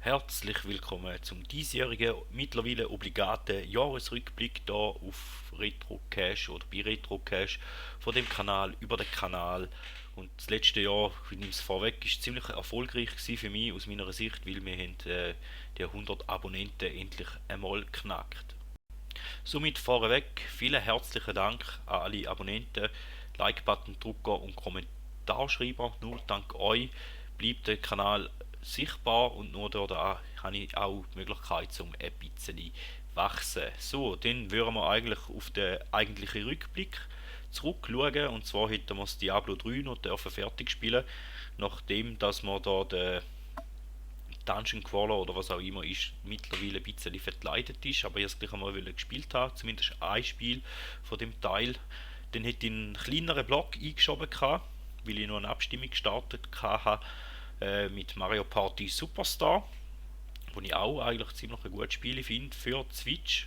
Herzlich willkommen zum diesjährigen, mittlerweile obligaten Jahresrückblick hier auf Retro Cash oder bei Retro Cash von dem Kanal über den Kanal. Und das letzte Jahr, ich nehme es vorweg, ist ziemlich erfolgreich gewesen für mich aus meiner Sicht, weil wir haben die 100 Abonnenten endlich einmal geknackt. Somit vorweg vielen herzlichen Dank an alle Abonnenten, Like-Button-Drucker und Kommentarschreiber. Nur dank euch bleibt der Kanal sichtbar und nur da habe ich auch die Möglichkeit zum ein bisschen wachsen. So, dann würden wir eigentlich auf den eigentlichen Rückblick zurückschauen, und zwar hätten wir das Diablo 3 noch dürfen fertig spielen, nachdem dass wir da den Dungeon Crawler oder was auch immer ist, mittlerweile ein bisschen verkleidet ist, aber ich es gleich einmal gespielt habe, zumindest ein Spiel von dem Teil. Dann hätte ich einen kleineren Block eingeschoben gehabt, weil ich noch eine Abstimmung gestartet habe mit Mario Party Superstar, wo ich auch eigentlich ziemlich ein gutes Spiel finde für die Switch.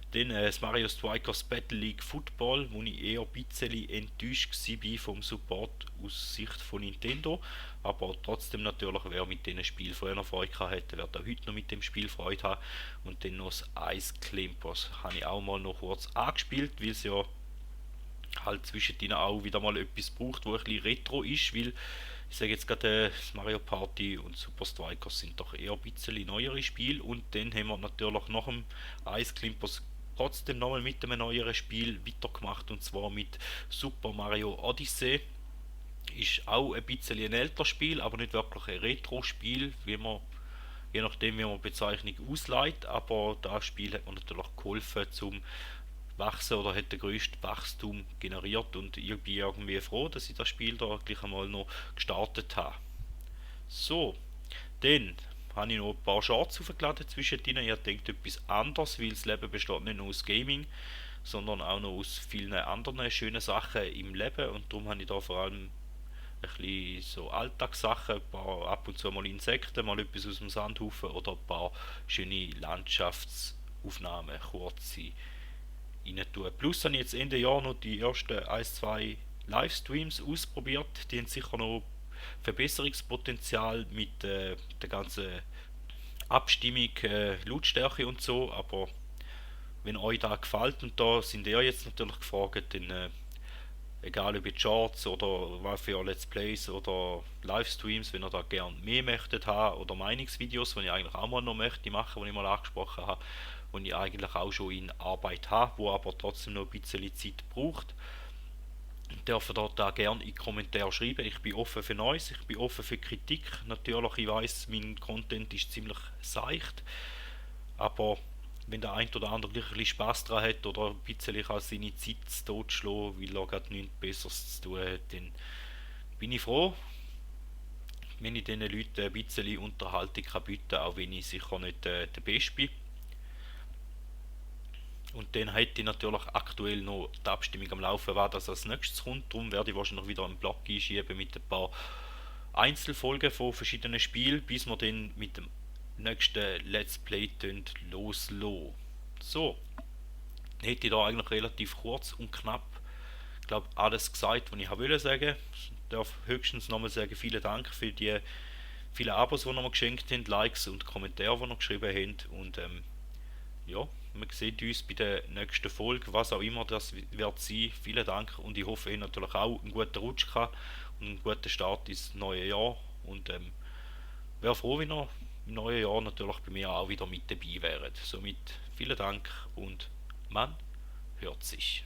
Dann das Mario Strikers Battle League Football, wo ich eher ein bisschen enttäuscht war vom Support aus Sicht von Nintendo. Aber trotzdem natürlich, wer mit diesem Spiel früher noch Freude gehabt hätte, wird auch heute noch mit dem Spiel Freude haben. Und dann noch das Ice Climbers habe ich auch mal noch kurz angespielt, weil es ja halt zwischendrin auch wieder mal etwas braucht, wo ein bisschen retro ist, weil ich sage jetzt gerade, Mario Party und Super Strikers sind doch eher ein bisschen neuere Spiele, und dann haben wir natürlich nach dem Ice Climbers trotzdem nochmal mit einem neueren Spiel weitergemacht, und zwar mit Super Mario Odyssey. Ist auch ein bisschen ein älteres Spiel, aber nicht wirklich ein Retro-Spiel, wie man, je nachdem wie man die Bezeichnung ausleitet, aber das Spiel hat mir natürlich geholfen zum wachsen oder hat den grössten Wachstum generiert, und ich bin irgendwie froh, dass ich das Spiel da gleich einmal noch gestartet habe. So, dann habe ich noch ein paar Shorts aufgeladen zwischendrin. Ich denke etwas anders, weil das Leben besteht nicht nur aus Gaming, sondern auch noch aus vielen anderen schönen Sachen im Leben, und darum habe ich da vor allem ein bisschen so Alltagssachen, ein paar ab und zu mal Insekten, mal etwas aus dem Sandhaufen oder ein paar schöne Landschaftsaufnahmen, kurze rein tun. Plus habe ich jetzt Ende Jahr noch die ersten 1, 2 Livestreams ausprobiert. Die haben sicher noch Verbesserungspotenzial mit der ganzen Abstimmung, Lautstärke und so, aber wenn euch da gefällt, und da sind ihr jetzt natürlich gefragt, dann egal ob jetzt Shorts oder was für Let's Plays oder Livestreams, wenn ihr da gerne mehr möchtet haben, oder Meinungsvideos, die ich eigentlich auch mal noch möchte machen, die ich mal angesprochen habe, und ich eigentlich auch schon in Arbeit habe, wo aber trotzdem noch ein bisschen Zeit braucht, dürfen dort da gerne in die Kommentare schreiben. Ich bin offen für Neues, ich bin offen für Kritik. Natürlich, ich weiß, mein Content ist ziemlich seicht, aber wenn der ein oder andere gleich ein bisschen Spass daran hat oder ein bisschen kann seine Zeit totschlagen, weil er gerade nichts Besseres zu tun hat, dann bin ich froh, wenn ich diesen Leuten ein bisschen Unterhaltung kann bieten kann, auch wenn ich sicher nicht der Beste bin. Und dann hätte ich natürlich aktuell noch die Abstimmung am Laufen, was das als nächstes kommt. Darum werde ich wahrscheinlich wieder einen Blog einschieben mit ein paar Einzelfolgen von verschiedenen Spielen, bis wir dann mit dem nächsten Let's Play loslassen. So, hätte ich da eigentlich relativ kurz und knapp, ich glaube, alles gesagt, was ich wollte sagen. Ich darf höchstens nochmal sagen, vielen Dank für die vielen Abos, die ihr mir geschenkt habt, Likes und Kommentare, die ihr geschrieben habt. Und ja, wir sehen uns bei der nächsten Folge, was auch immer das wird sein. Vielen Dank, und ich hoffe, ihr natürlich auch einen guten Rutsch gehabt und einen guten Start ins neue Jahr. Und wäre froh, wenn ihr im neuen Jahr natürlich bei mir auch wieder mit dabei wäret. Somit vielen Dank und man hört sich.